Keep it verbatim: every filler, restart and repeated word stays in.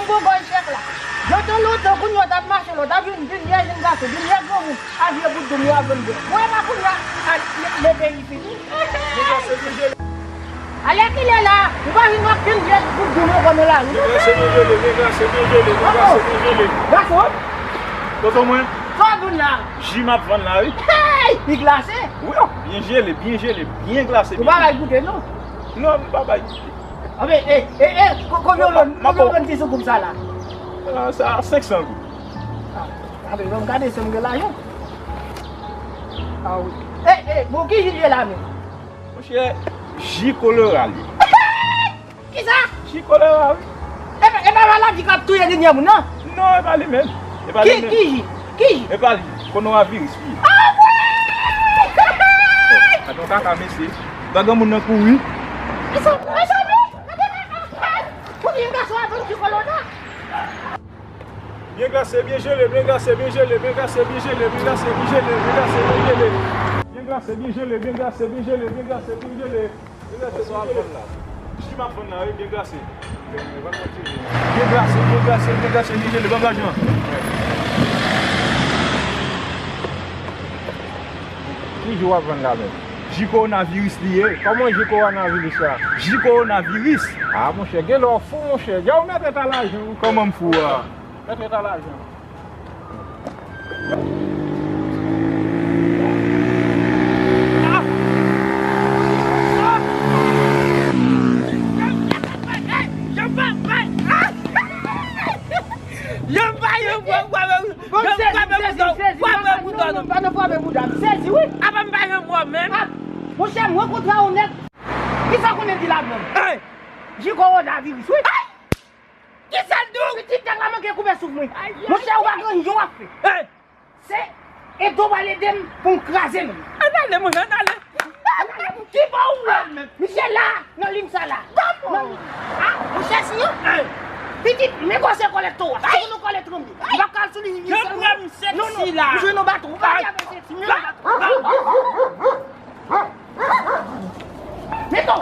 Bon, bòy chèk la. Lontan, lontan, kounye a w t ap mache, lè w t ap jwenn vin yè jenn gason, vin yè granmoun, a vye bout doum yo ap vann bwè. Bwè pa kounye a, a, le, le peyi fini. Alè kilè la, ou pa vin wè vin yè bout doum yo kòm nan lari. Byen glase, byen jele, byen glase, byen jele, byen glase, byen jele. Gason. Tonton mwen. Sa w ap vann la? Ji m ap vann la, wi. Hey! Li glase? Wi, o, byen jele, byen jele, byen glase. Ou pa bay goute, non? Non, m pa bay goute. Anben, e, e, e, ko-, konbyen w vann, konbyen w vann ti soukouk sa la? Ah, sa, senk san goud. Ah, anben, ban m gade si m gen lajan. Ah, wi. E, e, bon, ki ji l ye la menm? Monchè, ji kolera l ye. Kisa? Ji kolera, wi. E pa, e pa maladi k ap touye dènye moun, non? Non, e pa li menm. E pa li menm. Ki, ki ji? Ki ji? E pa li. Konoraviris li ye. Ah, wi! Gade yon kaka, mesye. Gade yon moun nan kouri. Mezanmi, mezanmi, gade kaka. Pou di yon gason ap vann ji kolera. Byen glase, byen jele, byen glase, byen jele, byen glase, byen jele, byen glase, byen jele, byen glase, byen jele. Byen glase, byen jele, byen glase, byen jele, byen glase, byen jele. Byen glase, byen jele. Ji m ap vann la, wi, byen glase. Byen glase, byen glase, byen glase, byen jele, ban m lajan. Ki ji w ap vann la menm? Ji kowonaviris li ye. Kòman ji kowonaviris la? Ji kowonaviris. Ah, monchè, genlè w fou, monchè. Dja ou mèt ret a lajan, wi. Kòman m fou a? Mèt ret a lajan. Yo pa yo pran pran men. Bon, m sezi, m sezi, m sezi. Pa nan, pa nan frape bouda, m sezi, wi. Apa m pa janm wè w menm? Ah, monchè, m rankontre w nèt. Kisa w konnen di la menm? Hey! Ji kowonaviris, wi. Hey! Kisa l di w? Pitit nèg la manke koupe souf mwen. Monchè, ou pa gen anyen w ap fè. Hey! Se Edo pral ede m pou m kraze l. Ann ale, monchè, ann ale. Ki bò ou wè m menm? Misye la, nan lim sa la. Nan lim. Ah, monchè, si yo. Pitit, men kòse kòlèt to a. Si nou kòlèt ranm li. M pa kal sou li. Je pran m sèk si la. Ou jwenn yon baton. Ou pa di avè sèk si, men yon baton. Meton.